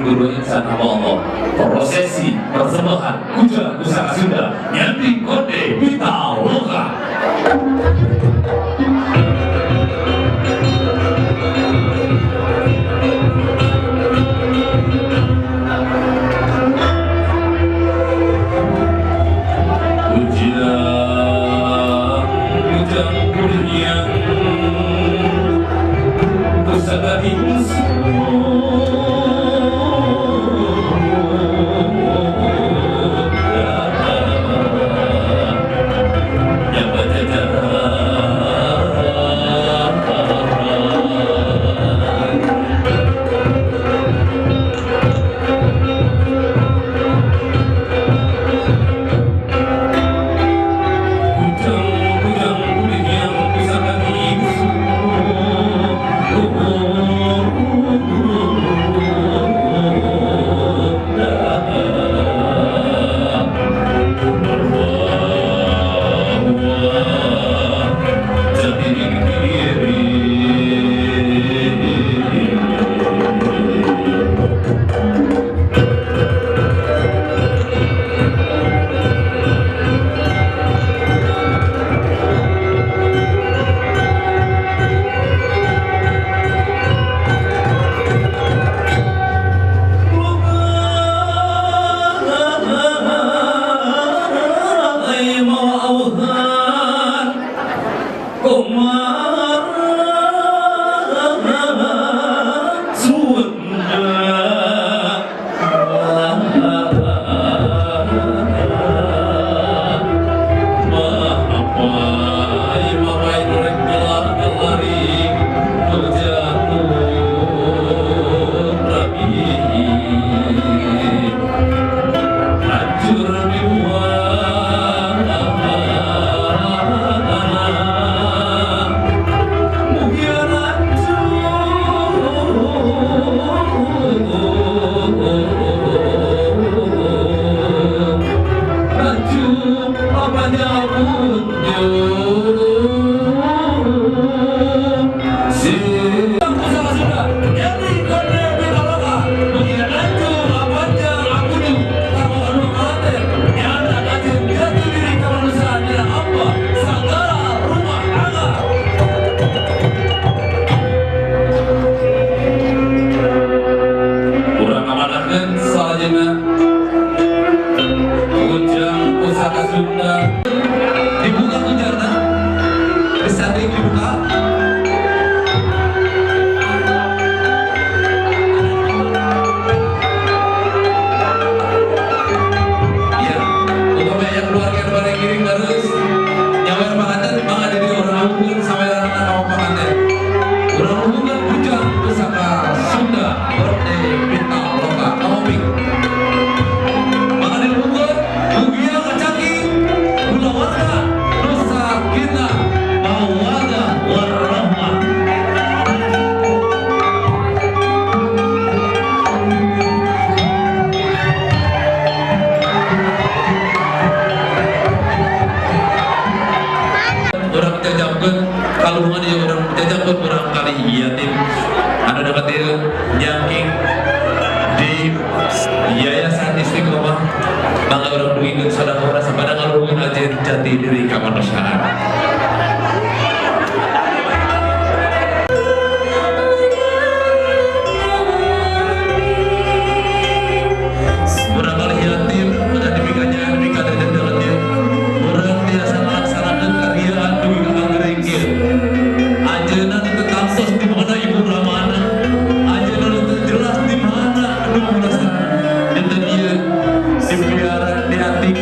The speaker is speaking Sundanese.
2022 insan hamba Allah. Prosesi persembahan Kujang Pusaka Sunda Nyanding Konde Pitaloka. Ujang, ujang kuliang pusaka yang berjajaran. Kujang, kujang kuning yang pusaka. Jati diri. Hancur dibuang. Mungkin hancur, hancur apanya mundur. Si Pusaka Sunda jadi konde Pitaloka mungkin hancur apanya akudu kamu anu kate nyana kajen jati diri kemanusiaan dina apa sagara rumah tangga. Urang amanahkeun salajengna Kujang Pusaka Sunda dibuka kujarna, disanding, dibuka. Iya, upami aya keluarga anu bade ngiring terus nyawer panganten, mangga di dieu urang hubungkeun sawerana ka panganten. Urang hubungkeun Kujang Pusaka Sunda Konde Pitaloka Kamoping. Mangga dihubungkeun mugia ngacaki kulawarga nu sakinah mawaddah warahmah. Urang jajamkeun kaluhungan ieu, urang jajamkeun urang kali yatim anu deket ieu nyangking di Yayasan Istiqomah. Mangga urang dugikeun sedekah sabada ngaluhungkeun ajen jati diri kamanusiaan. Urang kali yatim udah dibikanya dibika derajat ieu urang tiasa ngalaksanakeun karyaan dugi ka gering ieu. Anjeunna nu teu tangtos di mana ibu ramana, anjeunna nu teu jelas di mana anu munasna, dinten ieu dipiara, diantik.